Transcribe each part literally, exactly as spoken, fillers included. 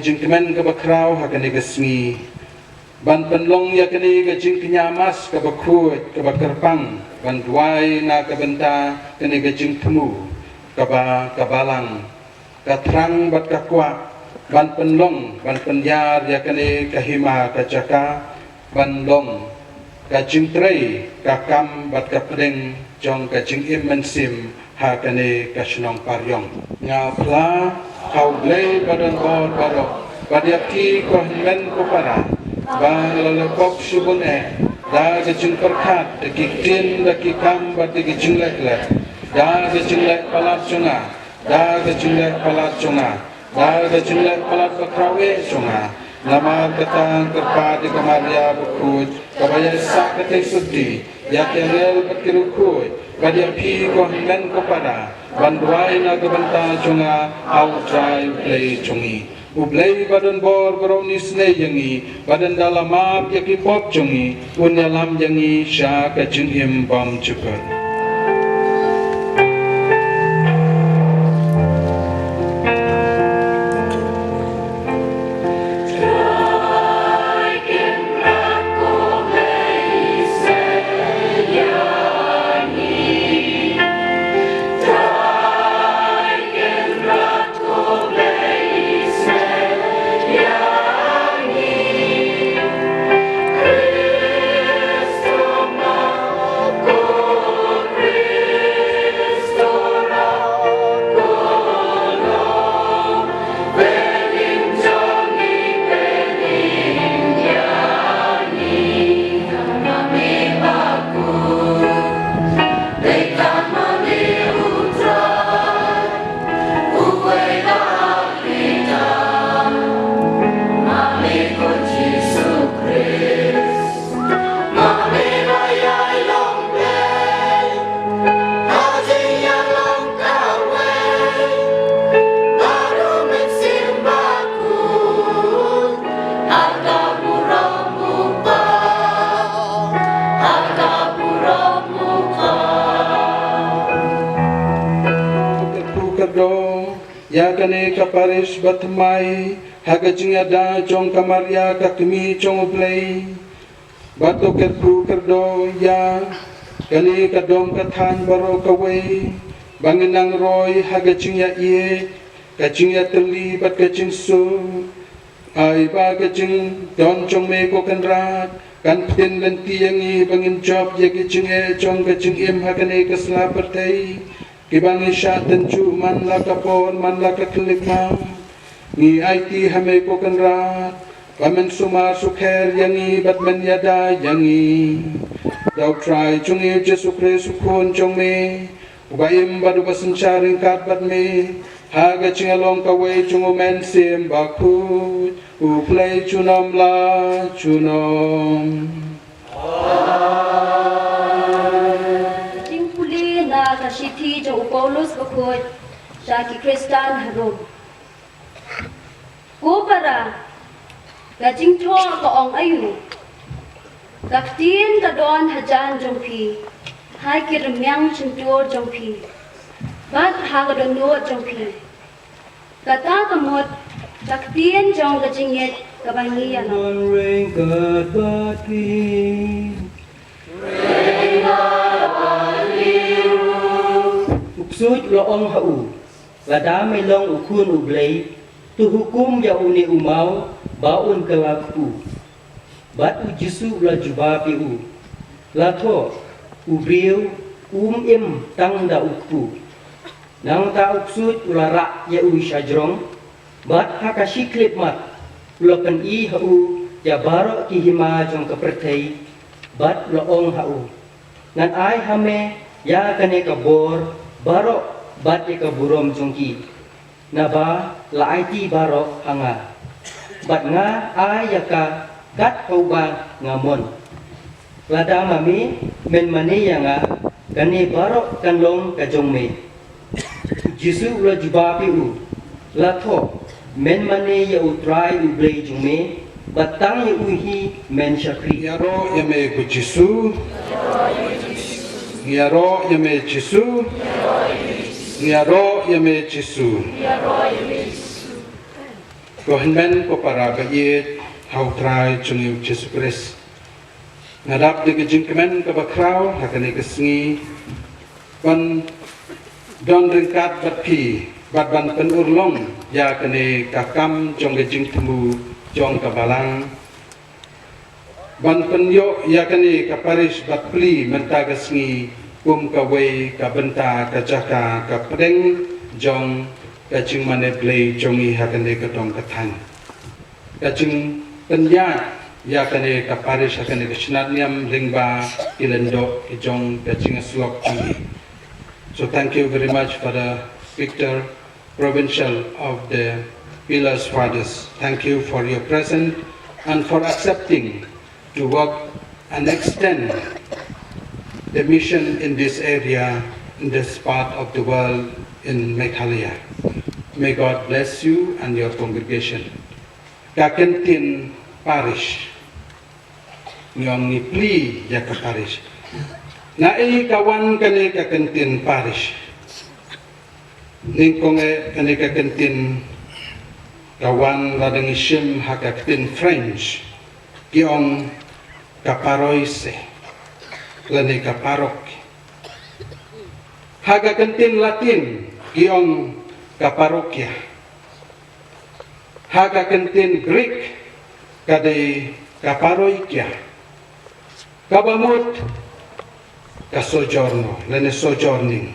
Jingkmen kaba khraw ha kane ka sngi ban pynlong ïa kane ka jingkñia mass kaba khuid kaba kyrpang ban duwai na ka bynta kane ka jingthmu kaba ka balang ka thrang bad ka kwah ban pynlong ban pynïar ïa kane ka hima ka jaka ban long ka jingtrei ka kam bad ka pdeng jong ka jingim mynsiem ha kane ka shnong Pariong. Nga phla ha U Blei ba don bor baroh bad ïa phi ko hynmen ko para ba la leh pop shibun eh da ka jingpyrkhat, da ki ktien, da ki kam bad da ki jingleh leh, da ka jingleh palat jong nga, da ka jingleh palat jong nga, da ka jingleh palat ba khraw eh jong nga. Namar kata nga kyrpad ïa ka Maria bakhuid kaba ïaisah katei suti ïa ki angel bad ki riewkhuid bad ïa phi ko hynmen ko para ban duwai na ka bynta jong nga ha U Trai U Blei jong ngi. U Blei ba don bor baroh un isynei ïa ngi bad ynda la map ïa ki pop jong ngi un ïalam ïa ngi sha ka jingim bymjukut. Kyrkhu kyrdoh ïa kane ka parish ba thymmai ha ka jingïada jong ka Maria ka kmie jong U Blei. Bad to kyrkhu kyrdoh ïa kane ka dong ka thaiñ baroh kawei ba ngin nang roi ha ka jingïaieit, ka jingïatylli bad ka jingsuk. Ai ba ka jingdon jong me ko Kynrad kan pynthikna lynti ïa ngi ba ngin jop ïa ki jingeh jong ka jingim ha kane ka sla pyrthei kiba ngi shah tynjuh man la ka por man la ka khyllipmat. Ngi aiti ha me ko Kynrad ba men sumar sukher ïa ngi bad men ïada ïa ngi. Da U Trai jong ngi U Jisu Khrist U Khun jong me, uba im bad uba synshar ryngkat bad me ha ka jingïalong kawei jong U Mynsiem Bakhuid, U Blei junom la junom. Jingpule na ka shithi jong u Paulus bakhuid sha ki Khristan ha Rom. Ko para, ka jingthoh ka ong aïu? Ka ktien ka don hajan jong phi, ha ki rmiang shyntur jong phi, bad ha ka dohnud jong phi. Kata ka mut ka ktien jong ka jingngeit kaba ngi ïa don ryngkat bad phi. U ksuid u la ong ha u, lada me long u khun u Blei, to hukum ïa une u maw ba un kylla kpu. Bad u Jisu u la jubab ïa u, la thoh, u briew um im tang da u kpu. Nangta u ksuid u la rah ïa u sha jrong, bad ha ka shi khyllipmat u la pyni ha u ïa baroh ki hima jong ka pyrthei, bad u la ong ha u, ngan ai ha me ïa kane ka bor baroh bad ïa ka burom jong ki, naba la aiti baroh ha nga. Bad nga ai ïa ka kat haba nga mon. Lada ma me men mane ïa nga, kane baroh kan long ka jong me. U Jisu u la jubab ïa u, la thoh, men mane ïa U Trai U Blei jong me, bad tang ïa u hi men shakri. Ngi ïaroh ïa me ko Jisu. Ngi ïaroh ïa me Jisu. Ngi ïaroh ïa me Jisu. Ko hynmen ko para ba ïeit ha U Trai jong ngi U Jisu Khrist. Nga dap da ka jingkmen kaba khraw ha kane ka sngi ban don ryngkat bad phi bad ban pynurlong ïa kane ka kam jong ka jingthmu jong ka balang, ban pynïoh ïa kane ka parish bad plie mynta ka sngi kum kawei ka bynta ka jaka ka pdeng jong ka jingmane Blei jong ngi ha kane ka dong ka thaiñ. Ka jingpynïaid ïa kane ka parish ha kane ka shnat niam lyngba ki lyngdoh ki jong ka jingïasyllok jong ngi. So thank you very much, Father Victor, Provincial of the Pillars Fathers. Thank you for your presence and for accepting to work and extend the mission in this area, in this part of the world, in Meghalaya. May God bless you and your congregation. Ka kyntien parish. Ngi ong ngi plie ïa ka parish. Naei ka wan kane ka kyntien parish? Nyngkong eh kane ka kyntien ka wan lada ngi shim ha ka ktien French, ki ong ka paroisse lane ka paroque. Ha ka kyntien Latin ki ong ka parokia. Ha ka kyntien Greek ka dei ka paroikia. Kaba mut ka sojourno lane sojourning.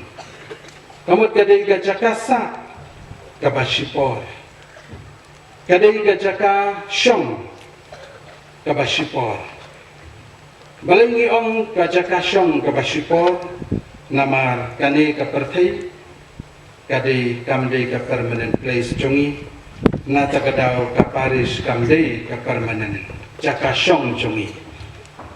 Ka mut ka dei ka jaka sah kaba shipor. Ka dei ka jaka shong kaba shipor. Balei ngi ong ka jaka shong kaba shipor? Namar kane ka pyrthei ka dei, kam dei ka permanent place jong ngi. Na kata ka daw ka parish kam dei ka permanent jaka shong jong ngi.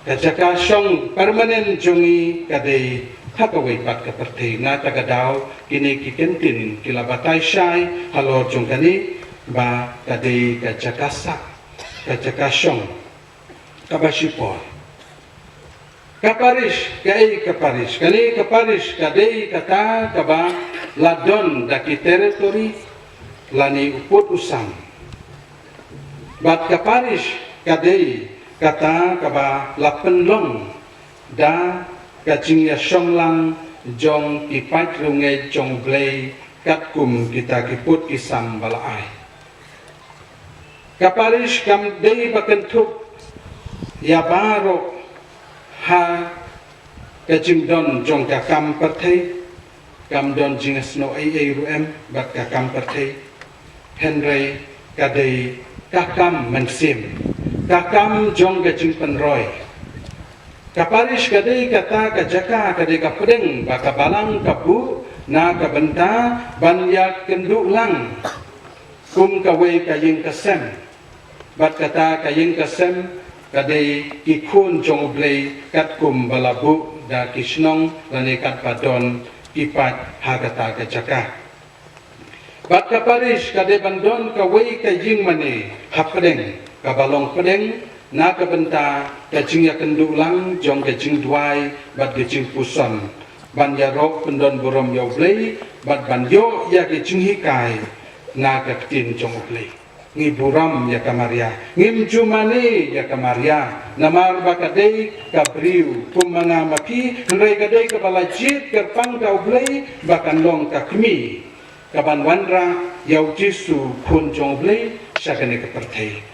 Ka jaka shong permanent jong ngi ka dei ha kawei pat ka pyrthei. Na kata ka daw kine ki kyntien ki la batai shai halor jong kane ba ka dei ka jaka sah, ka jaka shong kaba shipor. Ka parish, kaei ka parish? Kane ka parish ka dei kata kaba la don da ki territory lane u pud u sam. Bad ka parish ka dei kata kaba la pynlong da ka jingïashong lang jong ki paid riewngeit jong U Blei katkum kita ki pud ki sam ba la ai. Ka parish kam dei ba kynthup ïa baroh ha ka jingdon jong ka kam pyrthei. Kam don jingïasnoh ei ei ruh em bad ka kam pyrthei. Hynrei ka dei ka kam mynsiem, ka kam jong ka jingpynroi. Ka parish ka dei kata ka jaka, ka dei ka pdeng ba ka balang ka buh na ka bynta ban ïakynduh lang kum kawei ka ïing ka sem. Bad kata ka ïing ka sem ka dei ki khun jong U Blei katkum ba la buh da ki shnong lane katba don ki paid ha kata ka jaka. Bad ka parish ka dei ban don kawei ka ïing mane hapdeng kaba long pdeng na ka bynta ka jingïakynduh lang jong ka jingduwai bad ka jingpuson ban ïaroh pyndon burom ïa U Blei bad ban ïoh ïa ka jinghikai na ka ktien jong U Blei. Ngi burom ïa ka Maria, ngim ju mane ïa ka Maria namar ba ka dei ka briew kum ma nga ma phi, hynrei ka dei kaba la jied kyrpang da U Blei ba kan long ka kmie kaban wanrah ïa U Jisu, Khun jong U Blei, sha kane ka pyrthei.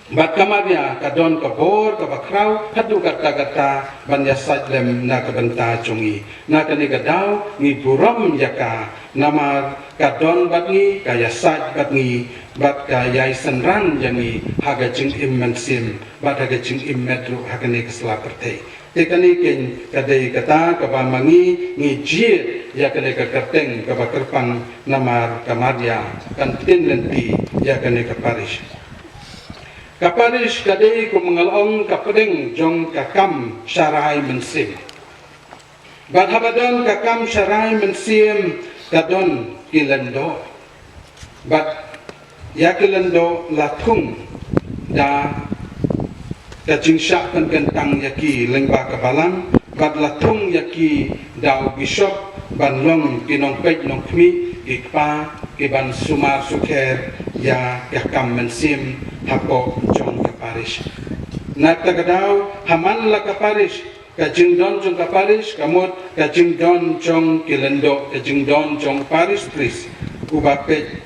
Bad ka Maria ka don ka bor kaba khraw haduh katta katta ban ïasaid lem na ka bynta jong ngi. Na kane ka daw ngi burom ïa ka namar ka don bad ngi, ka ïasaid bad ngi bad ka ïai synran ïa ngi ha ka jingim mynsiem bad ha ka jingim met ruh ha kane ka sla pyrthei. Te kane keiñ ka dei kata kaba ma ngi ngi jied ïa kane ka kyrteng kaba kyrpang namar ka Maria kan pynlynti ïa kane ka parish. Ka parish ka dei kum nga la ong ka pdeng jong ka kam sharai mynsiem. Bad haba don ka kam sharai mynsiem ka don ki lyngdoh. Bad ïa ki lyngdoh la thung da ka jingshah pynkyntang ïa ki lyngba ka balang, bad la thung ïa ki da u bishop ban long ki nongpeit nongkhmih, ki kpa ki ban sumar sukher ïa ka kam mynsiem hapoh jong ka parish. Na kata ka daw, ha man la ka parish, ka jingdon jong ka parish, ka mut ka jingdon jong ki lyngdoh, ka jingdon jong parish priest, uba peit,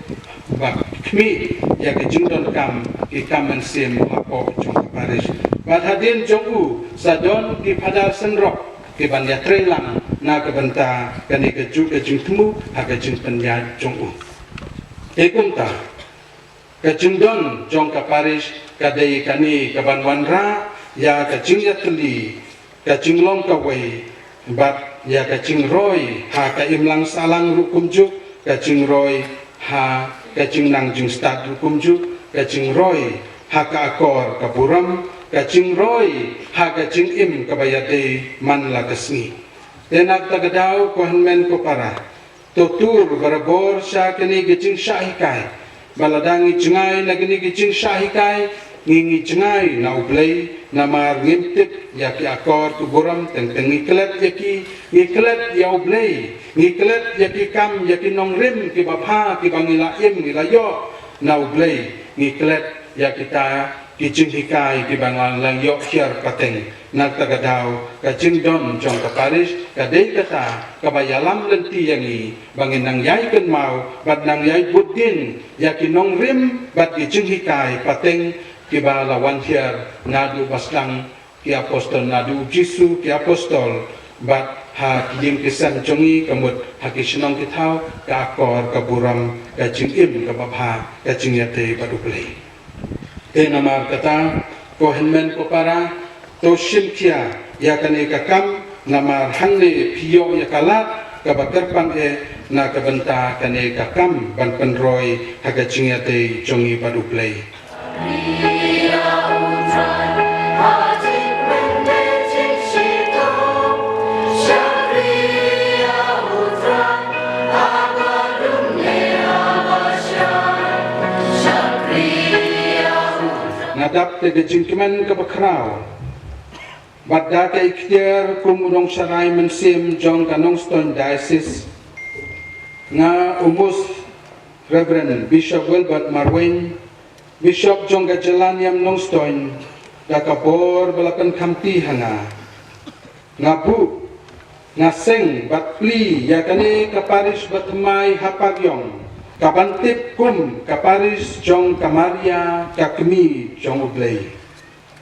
uba khmih ïa ka jingdonkam ki kam mynsiem hapoh jong ka parish. Bad hadien jong u sa don ki phadar synrok ki ban ïatrei lang na ka bynta kane ka juk ka jingthmu ha ka jingpynïaid jong u. Te kumta, ka jingdon jong ka parish ka dei kane ka ban wanrah ïa ka jingïatylli, ka jinglong kawei, bad ïa ka jingroi ha ka imlang sahlang ruh kumjuh, ka jingroi ha ka jingnang jingstad ruh kumjuh, ka jingroi ha ka akor ka burom, ka jingroi ha ka jingim kaba ïadei man la ka sngi. Te na kata ka daw, ko hynmen ko para, to tur barabor sha kane ka jingshah hikai. Ba lada ngi jngai na kane ka jingshah hikai, ngi, ngi jngai na U Blei, namar ngim tip ïa ki akor ki burom, teng teng ngi klet ïa ki, ngi klet ïa U Blei, ngi klet ïa ki kam, ïa ki nongrim kiba bha kiba ngi la im, ngi la ïoh na U Blei, ngi klet ïa kita ki jinghikai kiba ngi la ïoh hiar pateng. Na kata ka daw, ka jingdon jong ka parish ka dei kata kaba ïalam lynti ïa ngi ba ngin nang ïai kynmaw bad nang ïai bud dien ïa ki nongrim bad ki jinghikai pateng kiba la wan hiar naduh ba sdang ki apostol, naduh u Jisu ki apostol, bad ha ki ïing ki sem jong ngi, ka mut ha ki shnong ki thaw, ka akor ka burom, ka jingim kaba bha, ka jingïadei bad U Blei. Te namar kata, ko hynmen ko para, to shim khia ïa kane ka kam, namar hangne phi ïoh ïa ka lad kaba kyrpang eh na ka bynta kane ka kam ban pynroi ha ka jingïadei jong ngi bad U Blei. Nga dap te ka jingkmen kaba khraw bad da ka ikhtiar kum u nongsharai mynsiem jong ka Nongstoiñ Diocese, nga u Most Reverend Bishop Wilbert Marwein, Bishop jong ka jylla niam Nongstoiñ, da ka bor ba la pynkhamti ha nga, nga buh, nga seng bad plie ïa kane ka parish bathymmai ha Pariong, ka ban tip kum ka parish jong ka Maria ka Kmie jong U Blei,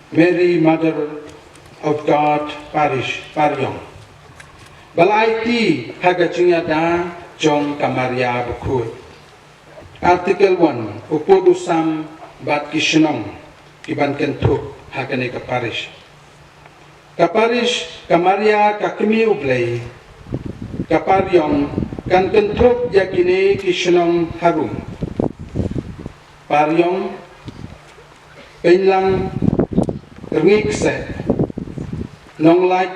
Mary Mother of God Parish, Pariong, ba la aiti ha ka jingïada jong ka Maria Bakhuid. Article one, u pud u sam bad ki shnong ki ban kynthup ha kane ka parish. Ka parish ka Maria ka Kmie U Blei ka Pariong kan kynthup ïa kine ki shnong harum: Pariong, Peinlang, Rngi Kseh, Nonglait,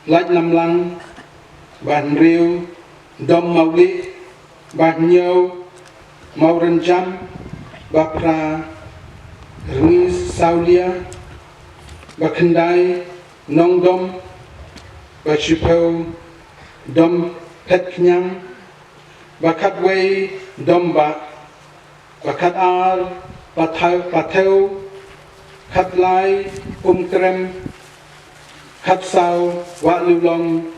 Lait Namlang, Bahynriew, Dom Mawlieh, Bahynñiew, Mawrynjam, Baphra, Rngi Sawlia, Bakhyndai, Nongdom, Bashiphew, Dom Phetkhñiang, Bakhatwei, Dombah, Bakhatar, Pathew, Pathew, Khatlai, Umkrem, Khatsaw, Wahliulong,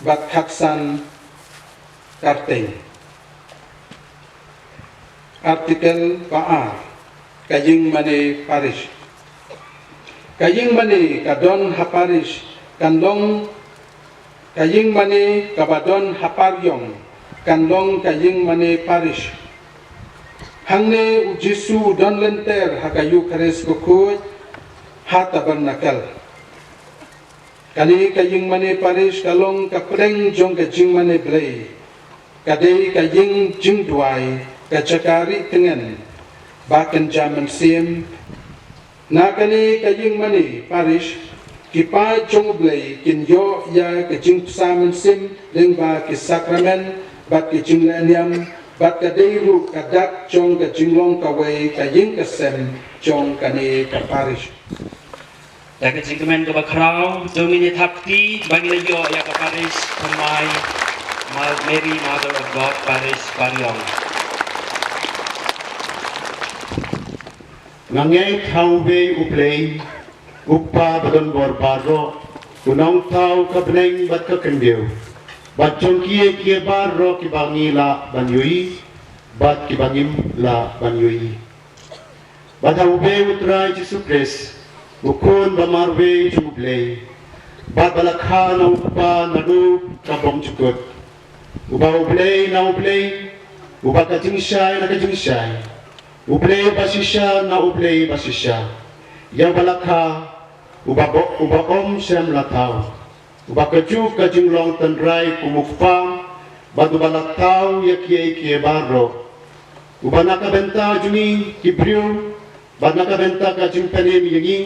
bad Khatsan, Karteng. Article ba ar, ka ïingmane parish. Ka ïingmane ka don ha parish kan long, ka ïingmane kaba don ha Pariong kan long ka ïingmane parish. Hangne u Jisu u don lynter ha ka Eukharist bakhuid ha tabernacle. Kane ka ïingmane parish ka long ka pdeng jong ka jingmane Blei. Ka dei ka ïing jingduwai, ka jaka rieh tngen ba kynja mynsiem. Na kane ka ïingmane parish, ki paid jong U Blei kin ïoh ïa ka jingbsa mynsiem lyngba ki sakramen bad ki jinglehniam, bad ka dei ruh ka dak jong ka jinglong kawei ka ïing ka sem jong kane ka parish. Da ka jingkmen kaba khraw, to ngin ïa thap kti ba ngin ïa ïoh ïa ka parish thymmai. Mary, Mother of God, Parish Pariong. Nga ngeit ha uwei U Blei, U Kpa badonbor baroh, U Nongthaw ka bneng bad ka khyndew, bad jong kiei kiei baroh kiba ngi lah ban ïohi bad kiba ngim lah ban ïohi. Bad ha uwei U Trai Jisu Khrist, U Khun ba marwei jong U Blei, bad ba la kha na U Kpa naduh ka bymjukut, uba U Blei na U Blei, uba ka jingshai na ka jingshai, U Blei ba shisha na U Blei ba shisha, ïa uba la kha, uba bo-, uba ym shym la thaw, uba kajuh ka jinglong tynrai kum U Kpa, bad uba la thaw ïa kiei kiei baroh, uba na ka bynta jong ngi ki briew, bad na ka bynta ka jingpynim ïa ngi,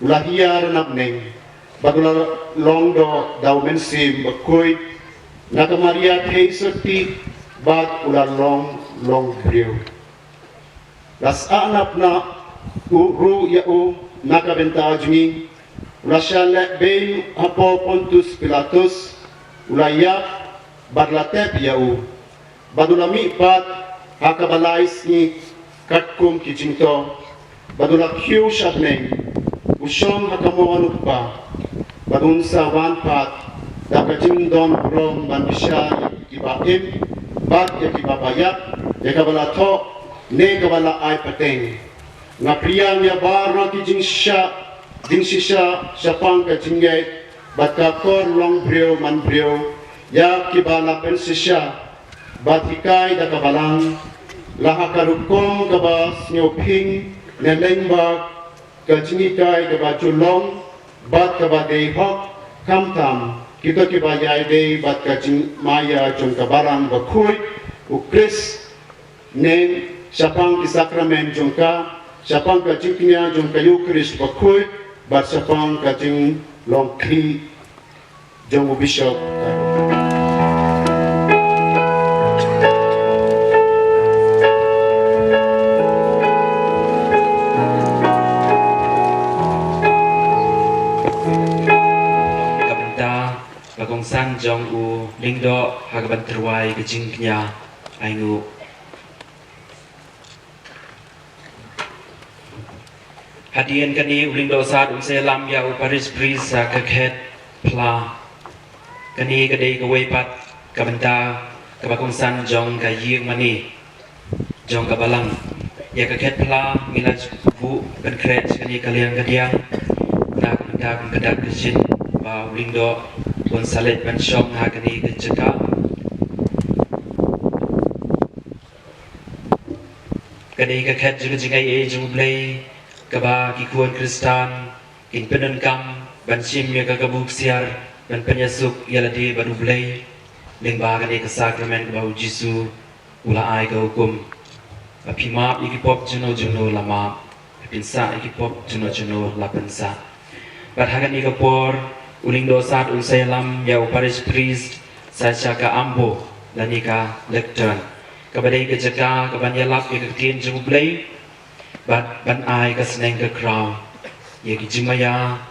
u la hiar na bneng, bad u la long doh da U Mynsiem Bakhuid, na ka Maria thei sotti, bad u la long, long briew. La sah na bneng u ruh ïa u na ka bynta jong ngi, u la shah leh beiñ hapoh Pontius Pilatus, u la ïap bad la tep ïa u, bad u la mihpat ha kaba lai sngi katkum ki jingthoh, bad u la kiew sha bneng, u shong ha ka mon U Kpa, bad un sa wan pat da ka jingdon burom ban bishar ïa kiba im bad ïa kiba ïap, ïa kaba la thoh ne kaba la ai pateng. Nga pdiang ïa baroh ki jingshisha, jingshisha shaphang ka jingngeit bad ka kor long briew man briew, ïa kiba la pynshisha bad hikai da ka Balang, la ha ka rukom kaba sngewbha ne lyngba ka jinghikai kaba ju long bad kaba dei hok, khamtam kito kiba ïai dei bad ka jingmaïa jong ka Balang Bakhuid U Khrist, ne shaphang ki sakramen jong ka, shaphang ka jingkñia jong ka Eukharist Bakhuid, bad shaphang ka jinglong khlieh jong u Bishop. Ka bynta ka kongsan jong u lyngdoh ha kaban tyrwa ïa ka jingkñia, ai nguh. Hadien kane u lyngdoh sad un sa ïalam ïa u parish priest ha ka khet Phla. Kane ka dei kawei pat ka bynta kaba kongsan jong ka ïing mane jong ka Balang. Ïa ka khet Phla ngi la buh pynkhreh sha kane ka liang ka diang na ka bynta kum ka dak ka jin ba u lyngdoh un sa leit ban shong ha kane ka jaka. Ka dei ka khet jong ka jingaiei jong U Blei kaba ki khun Khristan kin pyndonkam ban shim ïa ka kabu ksiar ban pynïasuk ïa lade bad U Blei lyngba kane ka sakramen kaba U Jisu u la ai ka hukum: Ba phi map ïa ki pop jongno jongno la map, phin sah ïa ki pop jongno jongno la pynsah. Bad ha kane ka por u lyngdoh sad un sa ïalam ïa u parish priest sa sha ka ambo lane ka lectern, kaba dei ka jaka kaban ïalap ïa ka ktien jong U Blei bad ban ai ka sneng ka khraw ïa ki jingmaïa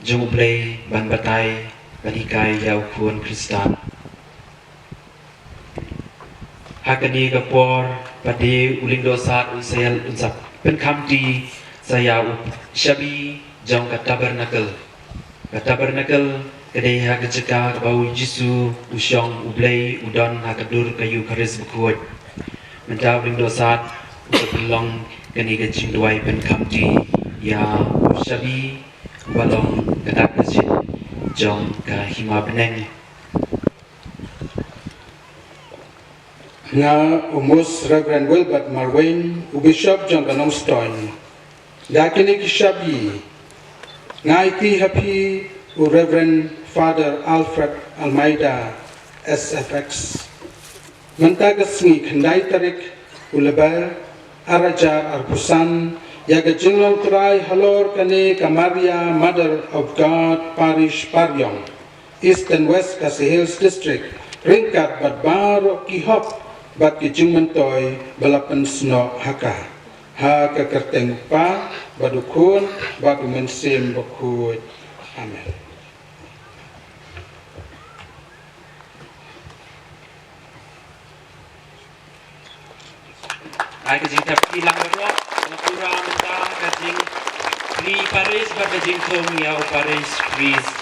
jong U Blei ban batai ban hikai ïa u khun Khristan. Ha kane ka por pat de u lyngdoh sad un sa ïal-, un sa pynkhamti sa ïa u shabi jong ka tabernacle. Ka tabernacle ka dei ha ka jaka kaba U Jisu u shong, U Blei u don ha ka dur ka Eukharist Bakhuid. Mynta u lyngdoh sad u sa pynlong kane ka jingduwai pynkhamti ïa u shabi uba long ka dak ka jin jong ka hima bneng. Nga u Most Reverend Wilbert Marwein, u Bishop jong ka Nongstoiñ. Da kine ki shabi nga aiti ha phi u Reverend Father Alfred Almeida, S F X. Mynta ka sngi khyndai tarik u Lber ar hajar arphew san, ïa ka jinglong trai halor kane ka Maria Mother of God Parish Pariong, East and West Khasi Hills District, ryngkat bad baroh ki hok bad ki jingmyntoi ba la pynsnoh ha ka. Ha ka kyrteng U Kpa bad U Khun bad U Mynsiem Bakhuid. Amen. Ai ka jingthap kti lang baroh, nga pura mynta ka jingkri parish bad ka jingthung ïa u parish priest.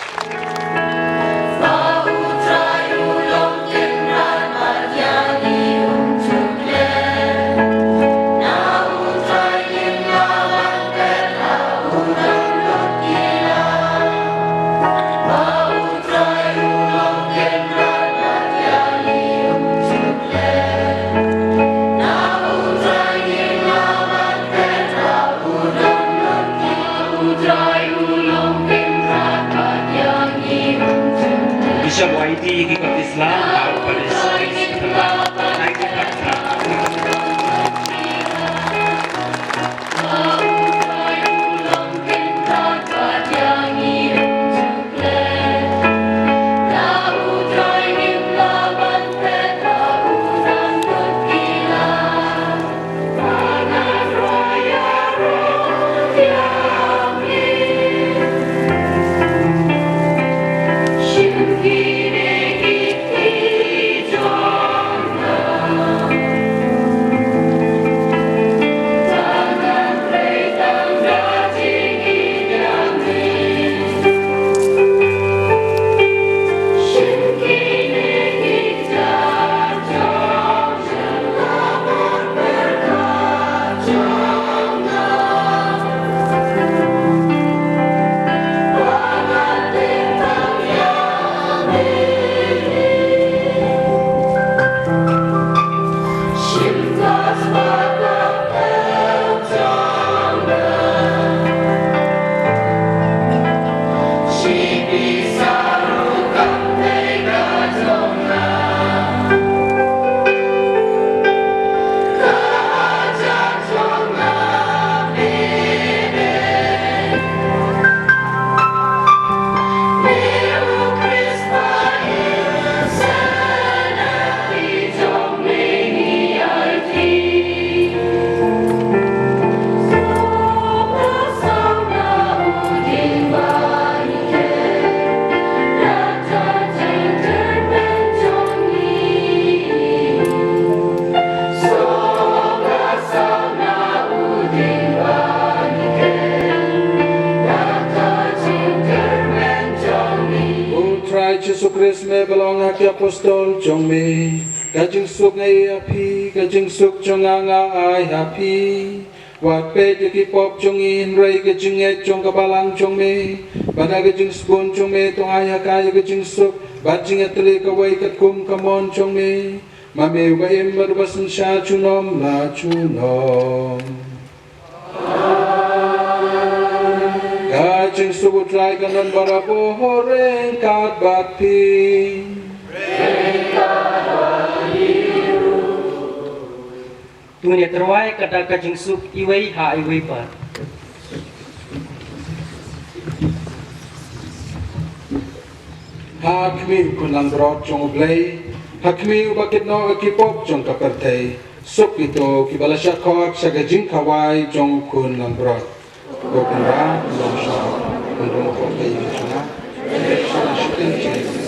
Bishop Y D ki kot Islam, au palis. U Trai Jisu Khrist me ba long ha ki apostol jong me. Ka jingsuk nga ai ha phi, ka jingsuk jong nga nga ai ha phi. Wat peit ïa ki pop jong ngi hynrei ka jingngeit jong ka balang jong me. Bad da ka jingsbun jong me to ai ha ka ïa ka jingsuk bad jingïatylli kawei katkum ka mon jong me. Ma me uba im bad uba synshar junom la junom. Ka jingsuk U Trai kan don barabor ryngkat bad phi. To ngin ïa tyrwa ïa kata ka jingsuk iwei ha iwei pat. Ha khmih U Khun langbrot jong U Blei, ha khmih uba kit noh ïa ki pop jong ka pyrthei. Suk kito kiba la shah khot sha ka jingkhawai jong U Khun langbrot. Ko Kynrad, long shapoh, pynrung hapoh ka ïing jong nga. Sha la shu kynjah.